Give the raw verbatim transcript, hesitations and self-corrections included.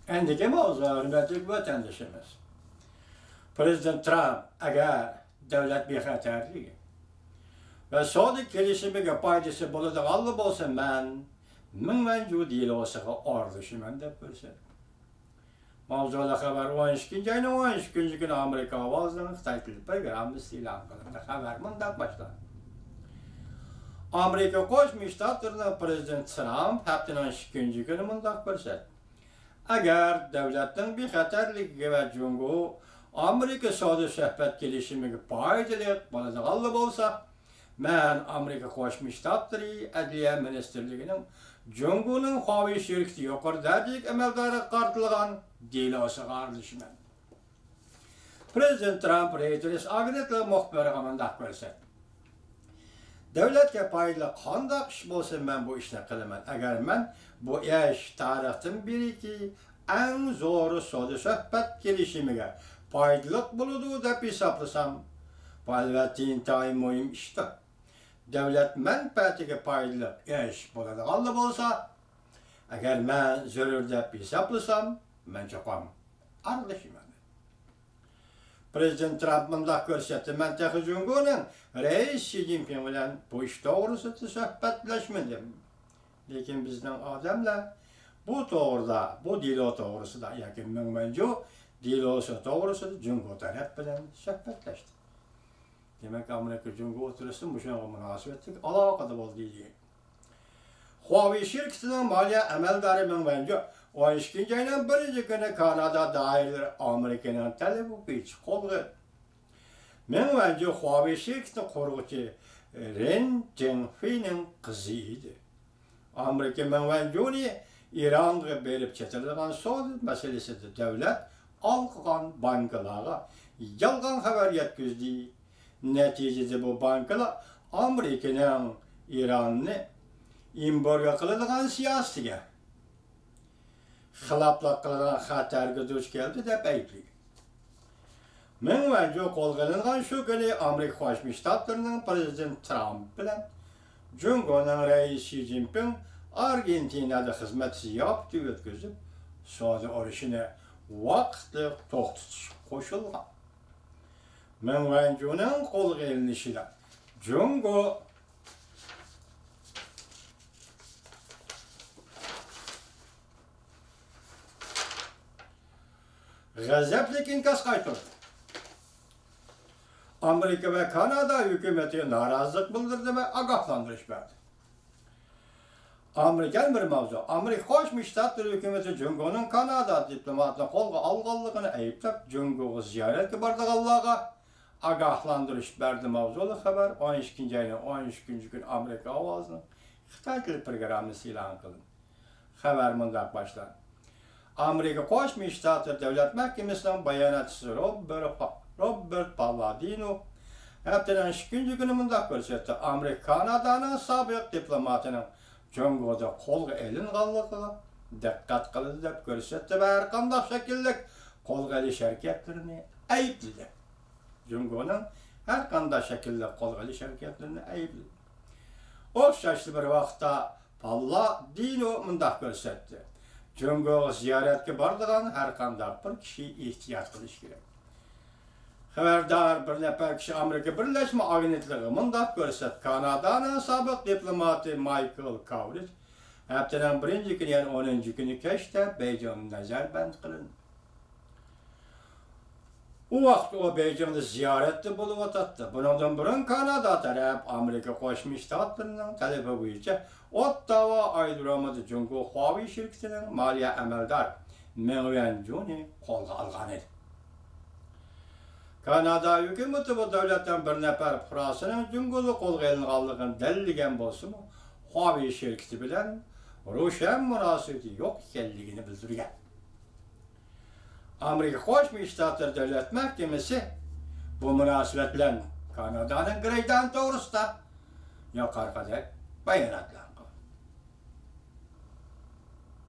ئەندىكى ماۋزۇ، ھۆرمەتلىك ۋەتەندىشىمىز. پرېزىدېنت ترامپ، ئەگەر دۆلەت بىخەتەرلىكى ۋە سودا كېلىشىمىگە پايدىسى بولىدىغانلا بولسا، مەن مېڭ ۋەنجۇ دېلوسىغا ئارىلىشىمەن، دەپ كۆرسەتتى. ماۋزۇلۇق خەۋەر، ئون ئىككىنچى ئاينىڭ ئون ئۈچىنچى كۈنى ئامېرىكا ئاۋازىنىڭ خىتاي تىلى پروگراممىسى ئېلان قىلىندى. خەۋەر مۇنداق باشلاندى. ئامېرىكا قوشما شتاتلىرىنىڭ پرېزىدېنتى ترامپ ھەپتىنىڭ ئىككىنچى كۈنى مۇنداق كۆرسەتتى. ئەگەر دۆلەتنىڭ بىخەتەرلىكىگە ۋە جۇڭگو ئامېرىكا سودا سۆھبەت كېلىشىمىگە پايدىلىق بولىدىغانلا بولسا، مەن ئامېرىكا قوشما شتاتلىرى ئەدلىيە مىنىستىرلىكىنىڭ جۇڭگونىڭ خۇاۋېي شىركىتى يۇقىرى دەرىجىلىك ئەمەلدارىغا قارىتىلغان دېلوسىغا ئارىلىشىمەن. پرېزىدېنت ترامپ رېيتېرس ئاگېنتلىقى مۇخبىرىغا مۇنداق كۆرسەتتى. دۆلەتكە پايدىلىق قانداق ئىش بولسا، مەن بۇ ئىشنى قىلىمەن. ئەگەر مەن بۇ ئىش تارىختىن بېرىكى ئەڭ زور سودا سۆھبەت كېلىشىمىگە پايدىلىق بولىدۇ دەپ ھېسابلىسام، بۇ ئەلۋەتتە ئىنتايىن مۇھىم ئىشتۇر. دۆلەت مەنپەئەتىگە پايدىلىق ئىش بولىدىغانلا بولسا، ئەگەر مەن زۆرۈر دەپ ھېسابلىسام، مەن چوقۇم ئارىلىشىمەن. پرېزىدېنت ترامپ مۇنداق كۆرسەتتى، مەن تېخى جۇڭگونىڭ رەئىس شى جىنپىڭ بىلەن بۇ ئىش توغرىسىدا سۆھبەتلەشمىدىم. لېكىن بىزنىڭ ئادەملەر بۇ توغرىدا، بۇ دېلو توغرىسىدا ياكى مېڭ ۋەنجۇ دېلوسى توغرىسىدا جۇڭگو تەرەپ بىلەن سۆھبەتلەشتى. دېمەك، ئامېرىكا جۇڭگو ئوتتۇرىسىدا مۇشۇنىڭغا مۇناسىۋەتلىك ئالاقىدە بولدى. خۇاۋېي شىركىتىنىڭ مالىيە ئەمەلدارى مېڭ ۋەنجۇ ئون ئىككىنچى ئاينىڭ بىرىنچى كۈنى كانادا دائىرىلىرى ئامېرىكىنىڭ تەلىپى بويىچە قولغا ئېلىندى. مېڭ ۋەنجۇ خۇاۋېي شىركىتىنى قۇرغۇچى رېن جېڭفېينىڭ قىزى ئىدى. ئامېرىكا مېڭ ۋەنجۇنى ئىرانغا بېرىپ چېتىلىدىغان سودا مەسىلىسىدە دۆلەت ئالقىغان بانكىلارغا يالغان خەۋەر يەتكۈزدى. نەتىجىدە بۇ بانكىلار ئامېرىكىنىڭ ئىراننى ئېمبارگو قىلىدىغان سىياسىتىگە خىلاپلىق قىلىدىغان خەتەرگە دۇچ كەلدى دەپ ئەيىبلىگەن. مېڭ ۋەنجۇ قولغا ئېلىنغان شۇ كۈنى ئامېرىكا قوشما شتاتلىرىنىڭ پرېزىدېنتى ترامپ بىلەن جۇڭگونىڭ رەئىسى شى جىنپىڭ ئارگېنتىنادا خىزمەت زىياپىتى ئۆتكۈزۈپ، سودا ئۇرۇشىنى ۋاقىتلىق توختىتىشقا قوشۇلغان. مېڭ ۋەنجۇنىڭ قولغا ئېلىنىشىدا جۇڭگو غەزەپلىك ئىنكاس قايتۇردى. ئامېرىكا ۋە كانادا ھۆكۈمىتى نارازىلىق بىلدۈردى ۋە ئاگاھلاندۇرۇش بەردى. ئامېرىكا، يەنە بىر ماۋزۇ. ئامېرىكا قوشما شتاتلىرى ھۆكۈمىتى جۇڭگونىڭ كانادا دىپلوماتىنى قولغا ئالغانلىقىنى ئەيىبلەپ، جۇڭگوغا زىيارەتكە بارىدىغانلارغا ئاگاھلاندۇرۇش بەردى. ماۋزۇلۇق خەۋەر، ئون ئىككىنچى ئاينىڭ ئون ئۈچىنچى كۈنى ئامېرىكا ئاۋازىنىڭ خىتاي تىلى پروگراممىسى ئېلان قىلىندى. خەۋەر مۇنداق باشلاندى. ئامېرىكا قوشما شتاتلىرى دۆلەت مەھكىمىسىنىڭ باياناتچىسى روبېرت پا-، روبېرت پاللادىنو ھەپتىنىڭ ئىككىنچى كۈنى مۇنداق كۆرسەتتى، ئامېرىكا كانادانىڭ سابىق دىپلوماتىنىڭ جۇڭگودا قولغا ئېلىنغانلىقىغا دىققەت قىلىدۇ دەپ كۆرسەتتى ۋە ھەرقانداق شەكىللىك قولغا ئېلىش ھەرىكەتلىرىنى ئەيىبلىدى. جۇڭگونىڭ ھەرقانداق شەكىللىك قولغا ئېلىش ھەرىكەتلىرىنى ئەيىبلىدى. ئوخشاشلا بىر ۋاقىتتا پاللادىنو مۇنداق كۆرسەتتى، جۇڭگوغا زىيارەتكە بارىدىغان ھەرقانداق بىر كىشى ئېھتىيات قىلىشى كېرەك. خەۋەردار بىر نەپەر كىشى ئامېرىكا بىرلەشمە ئاگېنتلىقىغا مۇنداق كۆرسەتتى، كانادانىڭ سابىق دىپلوماتى مايكل كاۋرىج ھەپتىنىڭ بىرىنچى كۈنى، يەنى ئونىنچى كۈنى كەچتە بېيجىڭنى نەزەربەند قىلىندى. ئۇ ۋاقىت ئۇ بېيجىڭدا زىيارەتتە بولۇۋاتاتتى. بۇنىڭدىن بۇرۇن كانادا تەرەپ ئامېرىكا قوشما شتاتلىرىنىڭ تەلىپى بويىچە ئوتتاۋا ئايرودرومىدا جۇڭگو خۇاۋېي شىركىتىنىڭ مالىيە ئەمەلدارى مېڭ ۋەنجۇنى قولغا ئالغانىدى. كانادا ھۆكۈمىتى بۇ دۆلەتنىڭ بىر نەپەر پۇقراسىنىڭ جۇڭگودا قولغا ئېلىنغانلىقىنى دەلىللىگەن بولسىمۇ، خۇاۋېي شىركىتى بىلەن روشەن مۇناسىۋىتى يوق ئىكەنلىكىنى بىلدۈرگەن. ئامېرىكا قوشما شتاتلىرى دۆلەت مەھكىمىسى بۇ مۇناسىۋەت بىلەن كانادانىڭ گرېيدانى توغرىسىدا يۇقىرىقىدەك باياناتلار